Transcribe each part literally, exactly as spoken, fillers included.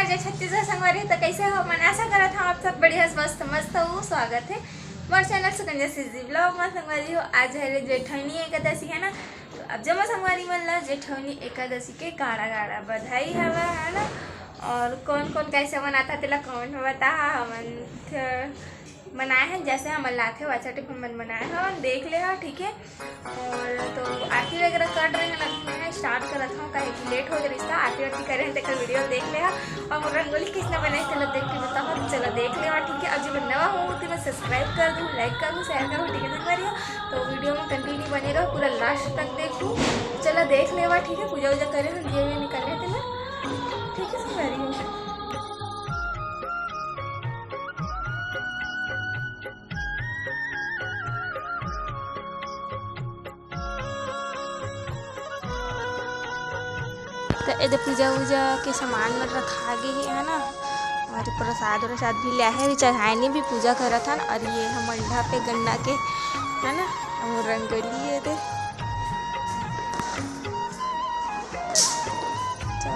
जय छत्तीसगढ़ संगवारी हो, तो कैसे हो मन? आशा करत हूँ आप सब बढ़िया, स्वस्थ, मस्त हो। स्वागत है मोर चैनल सुकन्या सीजी ब्लॉग में। संगवारी हो, आज है जेठौनी एकादशी है ना, तो अब जम्मो संगवारी मन ला जेठौनी एकादशी के गाड़ा गाड़ा बधाई हवा, है ना। और कौन कौन कैसे मनाता तेला कमेंट में बताहा। हमन थ-, मनाए हैं, जैसे हमन लाथे वैसा टिप हमन मनाए हैं, देख ले हा, ठीक है। और तो आरती वगैरह कर रहे हैं ना, मैं स्टार्ट करत हूँ, काहे कि लेट हो गया रिश्ता। आरती वारती करे हैं, तेकर वीडियो देख ले हा। और मोर रंगोली किसने बनाई, चलो देख के बताओ, चलो देख ले हा, ठीक है। अब जो नवा हो तो मैं सब्सक्राइब कर दूँ, लाइक कर दूँ, शेयर करूँ, ठीक है संगवारी हो। तो वीडियो में कंटिन्यू बने रहो, पूरा लास्ट तक देखो। चलो देख ले हा, ठीक है। पूजा वूजा करे हैं, दिए हुए निकल रहे थे ना, ठीक है संगवारी हो। तो एदे पूजा वूजा के सामान मन रखा गे हे, है ना। और प्रसाद व्रसाद भी ले आहे, अभी चढ़ाए नहीं, भी पूजा करत हन। और ये है मंडा पे गन्ना के, है ना, और रंगोली है दे। तो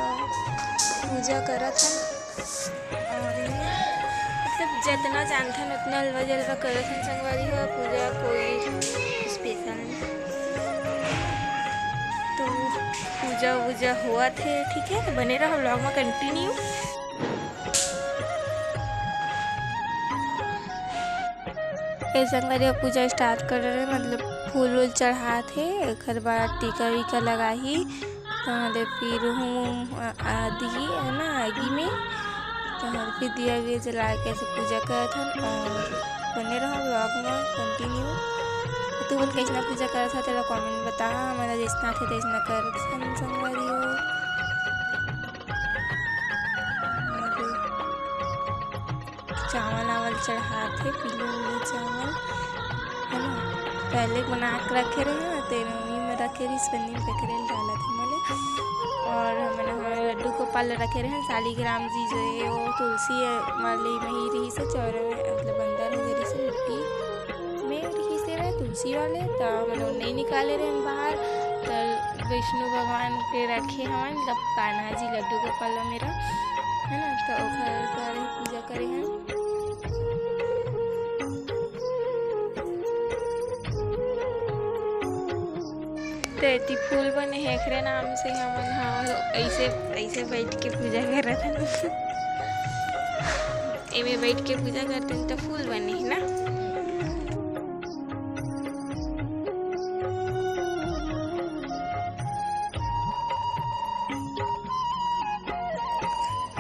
पूजा करत हन। और ये मतलब जितना जानथन उतना हलवा जलवा करत हन संगवारी हो, पूजा कोई स्पेशल नहीं। तो पूजा वूजा हुआ थे, ठीक है, तो बने रहो व्लॉग में कंटिन्यू। ए संगवारी हो, पूजा स्टार्ट कर रहे, मतलब फूल वूल चढ़ात हे, एकर बाद टीका वीका लगाही। तो हमन फिर हूँ आदि है ना, आगी में तो हम फिर दिया विया जला के ऐसे पूजा करत हन। और बने रहो व्लॉग में कंटिन्यू। तुमन कैसना पूजा करत हो, तेला कमेंट में बताहा। हमन जैसना थे तैसना करत हन संगवारी हो। और चावल आवल चढ़ात हे, पीले उले चावल, है ना। पहले बना के रखे रहे ना, तेल उही में रखे रहिस, पन्नी में ककरेल डालत हे मोले। और हमन ह लड्डू गोपाल रखे रहे, शालिग्राम जी जो है वो तुलसी वाली मही रहिस हे, चौरा में मतलब अंदर हो गए रहिस हे मिट्टी में रहिस हे तुलसी वाले, तो हमन नहीं निकाले रहे बाहर। तो विष्णु भगवान के रखे हवन, मतलब कान्हा जी लड्डू गोपाल मेरा, है ना, तो ओकर द्वारा ही पूजा करे हैं। तो एती फूल बने हे, एकरे नाम से हमन ह ऐसे, ऐसे बैठ के पूजा करत हन। एमे बैठ के पूजा करते हैं तो फूल बने है ना।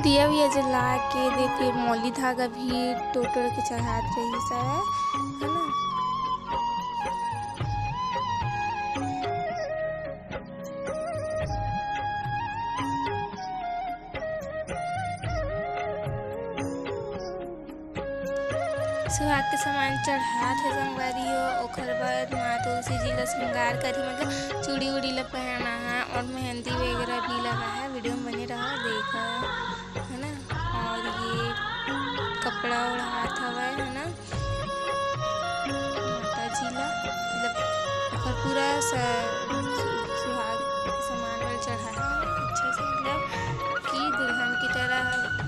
दिया विया जला के दे, फिर मौली धागा भी टोटोर के चढ़ात रहिस हवय, है ना। सुहाग के सामान चढ़ात हे संगवारी हो, ओकर बाद माँ तुलसी जी ला श्रृंगार करही, मतलब चूड़ी उड़ी ला पहना है और मेहंदी वगैरह भी लगा है। वीडियो में बने रहा, देखा, है ना। और ये कपड़ा ओढ़ात हवय, है ना, माता जी ला, मतलब ओकर पूरा स-, सु-, सुहाग के सामान वाला चढ़ा है, अच्छा से, मतलब कि दुल्हन की तरह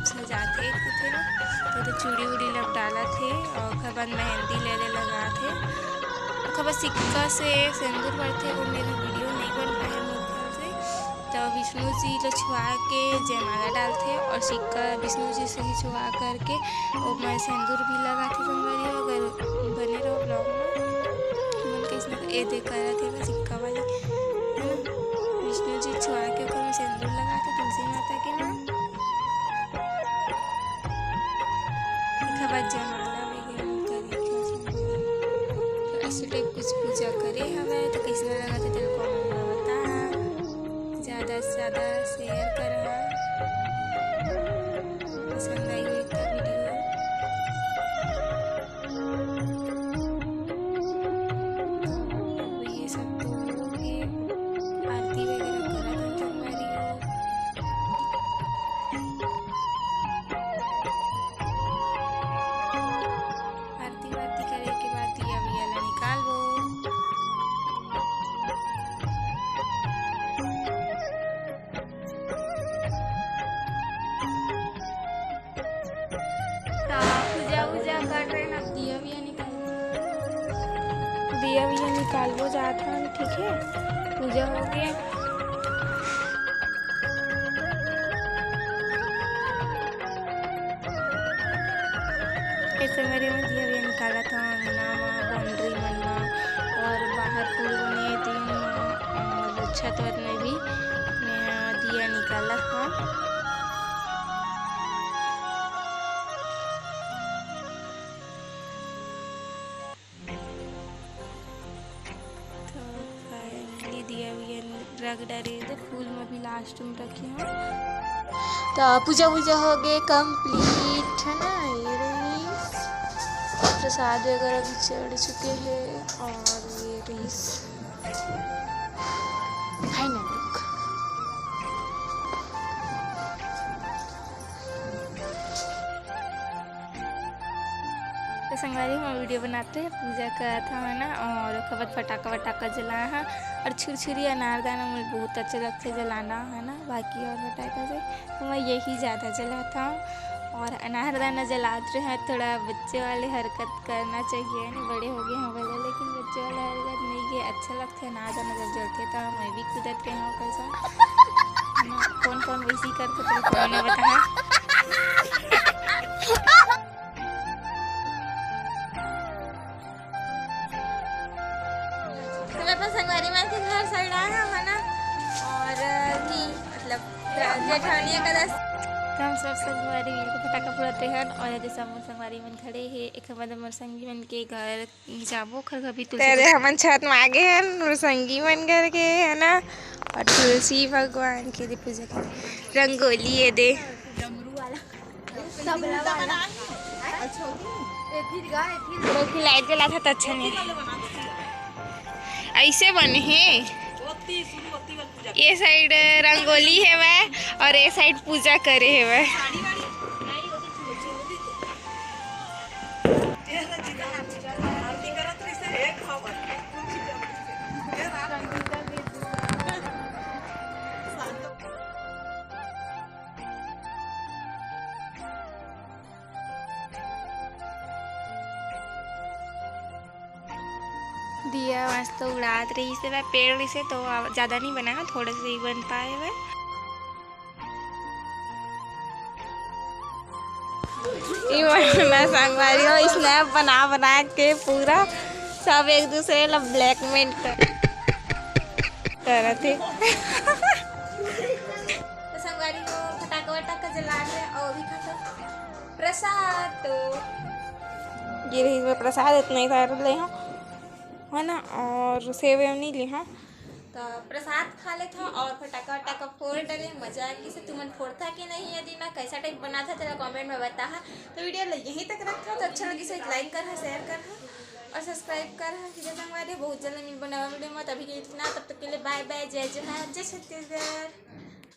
सजाथे, कथे ना, तो, तो चूड़ी उड़ी लब डालत हे और ओकर बाद मेहंदी ले ले लगात हे, ओकर बाद सिक्का से सेंदूर भरथे। वो मेरा वीडियो नहीं बन पाए मोर ख्याल से। तो विष्णु जी ला छुआ के जयमाला डालथे और सिक्का विष्णु जी से ही छुआ करके ओमा सेंदूर भी लगाथे संगवारी हो। अगर बने रहो व्लॉग में, मन कैसे ए दे करत हे सिक्का वाली, है ना। विष्णु जी छुआ के ओकर में सेंदूर लगाथे तुलसी माता के नाम। एखर बाद जयमाला वगैरह करी के संगवारी हो। तो ऐसे टाइप कुछ पूजा करे हवय, तो कैसे लगा था तेरे कमेंट में बता। ज़्यादा से ज़्यादा शेयर करहा, पसंद आई हुई तो वीडियो। ये सब तो हो गए, आरती वगैरह करा था संगवारी हो। आरती वारती करे के बाद दिया विया ला निकालबो। अब ये निकालबो जात हन, ठीक है, पूजा हो गया। ऐसे मेरे में दिया भी निकाला था अंगना में, बाउंड्री मन में, और बाहर पूल बने हे तेन में, और छत वत में भी मैं दिया निकाला था। तो finally दिया विया रख डारे हे, फूल में भी लास्ट में रखे हूँ। तो पूजा वूजा हो गए कंप्लीट, है ना। ये रहीस प्रसाद वगैरह भी चढ़ चुके हैं, और ये रहीस फाइनल लुक। तो संगवारी, हम वीडियो बनाते हैं, पूजा करत हन, है ना, और ओकर बाद फटाका वटाका जलाए हन, और छुरछुरी अनारदाना मुझे बहुत अच्छा लगता है जलाना, है ना, बाकी और फटाका से तो मैं यही ज़्यादा जलाता हूँ। और अनारदाना जलात रहे हैं, थोड़ा बच्चे वाले हरकत करना चाहिए, है ना, बड़े हो गए हैं बोले, लेकिन बच्चे वाले हरकत नहीं, ये अच्छा लगता है, अनारदाना जब जलते तो मैं भी कूदत रहे हूँ कैसा। कौन कौन वैसे ही करते, तुम कौन ने बताया? तो मैं अपन संगवारी मन के घर साइड आए हन, है ना, और भी मतलब जेठानी एकादशी। तो हम सब संगवारी मिलके फटाका फोड़ते हन, और जैसे हम संगवारी मन खड़े हे, एक हमर हमर संगी मन के घर जाबो, ओखर घर भी तुलसी तेरे हमन छत में आगे हन, मोर संगी मन घर के, है ना, और तुलसी भगवान के दे पूजा के रंगोली ये दे। डमरू वाला। तबला वाला। अच्छा, होती है। ए, फिर गा, ए, फिर वो की लाइट जला था तो अच्छा नहीं। ऐसे बने हे। ये साइड रंगोली हे वह, और ये साइड पूजा करे हे वह। दिया मस्त उड़ात रहिस हे, पेड़ रहिस हे तो आ-, ज्यादा नहीं बना हे, थोड़ा सा ही बन पाए हे। ये मैं संगवारी हो, स्नैप बना बना के पूरा सब एक दूसरे ला ब्लैकमेल कर, करत हे। तो संगवारी हो, फटाका वटाका जला रहे और अभी खा प्रसाद तो ये रही मैं प्रसाद इतना ही सारा ले हूँ, है ना, और सेव वेव नहीं ली हूँ। तो प्रसाद खा लेत हव और फटाका वटाका फोड़ डरे, मजा आके से। तुमन फोड़था कि नहीं, यदि ना कैसा टाइप बनाथा, तेला कमेंट में बताहा। तो वीडियो ला यहीं तक रखथा, तो अच्छा लगी से लाइक करहा, शेयर करहा और सब्सक्राइब करहा। ठीक है संगवारी, बहुत जल्द मिलबो नवा वीडियो में, तभी के इतना, तब तक के लिए बाय बाय, जय जोहार, जय छत्तीसगढ़।